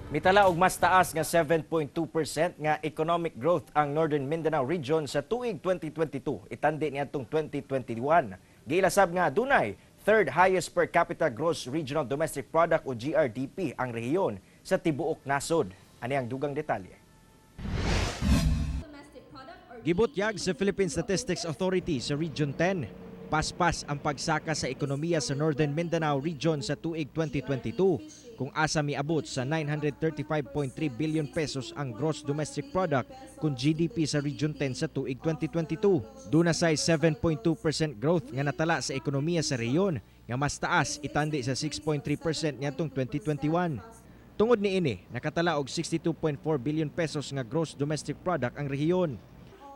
Mitala og mas taas nga 7.2% nga economic growth ang Northern Mindanao Region sa tuig 2022 itandi niadtong 2021. Giila sab nga dunay third highest per capita gross regional domestic product o GRDP ang rehiyon sa tibuok nasod. Ani ang dugang detalye. Gibutyag sa Philippine Statistics Authority sa Region 10. Paspas ang pagsaka sa ekonomiya sa Northern Mindanao Region sa tuig 2022 kung asa miabot sa 935.3 billion pesos ang gross domestic product kung GDP sa Region 10 sa tuig 2022. Duna say 7.2% growth nga natala sa ekonomiya sa rehiyon nga mas taas itandi sa 6.3% niadtong 2021. Tungod niini, nakatala og 62.4 billion pesos nga gross domestic product ang rehiyon.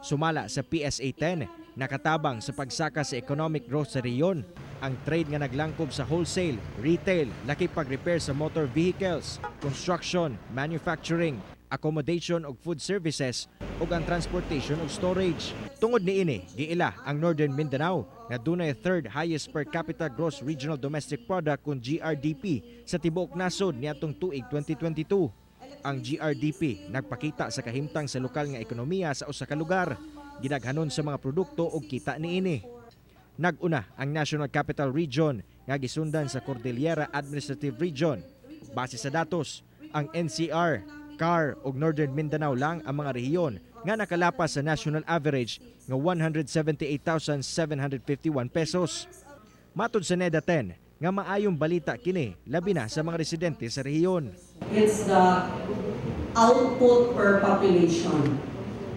Sumala sa PSA 10, nakatabang sa pagsaka sa economic growth sa rehiyon ang trade nga naglangkob sa wholesale, retail, lakip pag-repair sa motor vehicles, construction, manufacturing, accommodation ug food services ug ang transportation ug storage. Tungod niini, giila ang Northern Mindanao nga dunay third highest per capita gross regional domestic product kung GRDP sa tibuok nasod niadtong tuig 2022. Ang GRDP nagpakita sa kahimtang sa lokal nga ekonomiya sa usa ka lugar, gidaghanon sa mga produkto ug kita niini. Nag-una ang National Capital Region nga gisundan sa Cordillera Administrative Region. Base sa datos, ang NCR, CAR ug Northern Mindanao lang ang mga rehiyon nga nakalapas sa national average nga 178,751 pesos. Matod sa NEDA 10, nga maayong balita kini labi na sa mga residente sa rehiyon. It's the output per population.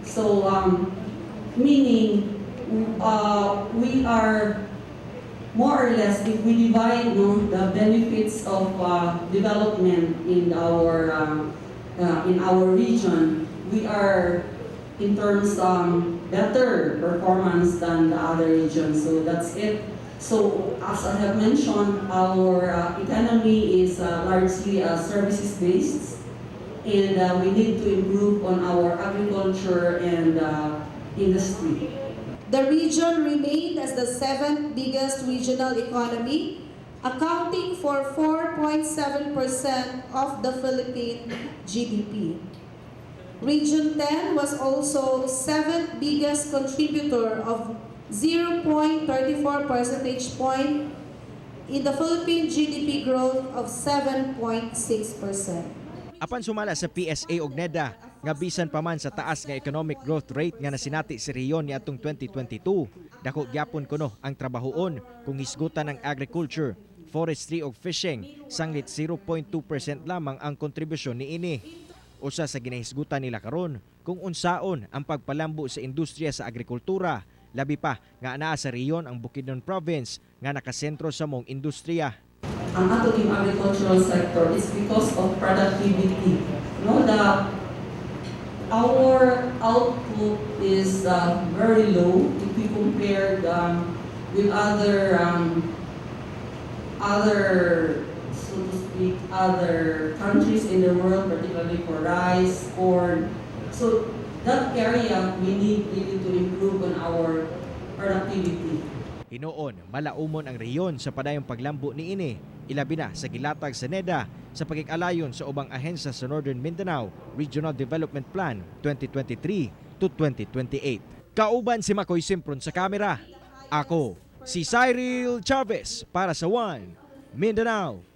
So, meaning, we are more or less, if we divide, no, the benefits of development in our region, we are in terms better performance than the other regions. So that's it. So as I have mentioned, our economy is largely services based, and we need to improve on our agriculture and industry. The region remained as the seventh biggest regional economy, accounting for 4.7% of the Philippine GDP. Region 10 was also seventh biggest contributor of 0.34 percentage point in the Philippine GDP growth of 7.6%. Apan sumala sa PSA og NEDA nga bisan pa man sa taas nga economic growth rate nga nasinati sa rehiyon niadtong 2022, dako gyapon kuno ang trabahoon kung hisgutan ang agriculture, forestry ug fishing, sanglit 0.2% lamang ang kontribusyon niini. Usa sa ginahisgutan nila karon kung unsaon ang pagpalambo sa industriya sa agrikultura, labi pa nga anaa sa rehiyon ang Bukidnon Province nga nakasentro sa maong industriya. Ang ato yung agricultural sector is because of productivity. No, the our output is very low if we compare with other, so to speak, other countries in the world, particularly for rice, corn. So that area, we need really to improve on our productivity. Hinuon, malaumon ang rehiyon sa padayong paglambo niini, ilabi na sa gilatag sa NEDA sa pagkikalayon sa ubang ahensya sa Northern Mindanao Regional Development Plan 2023 to 2028. Kauban si Makoy Simpron sa kamera. Ako, si Cyril Chavez para sa One Mindanao.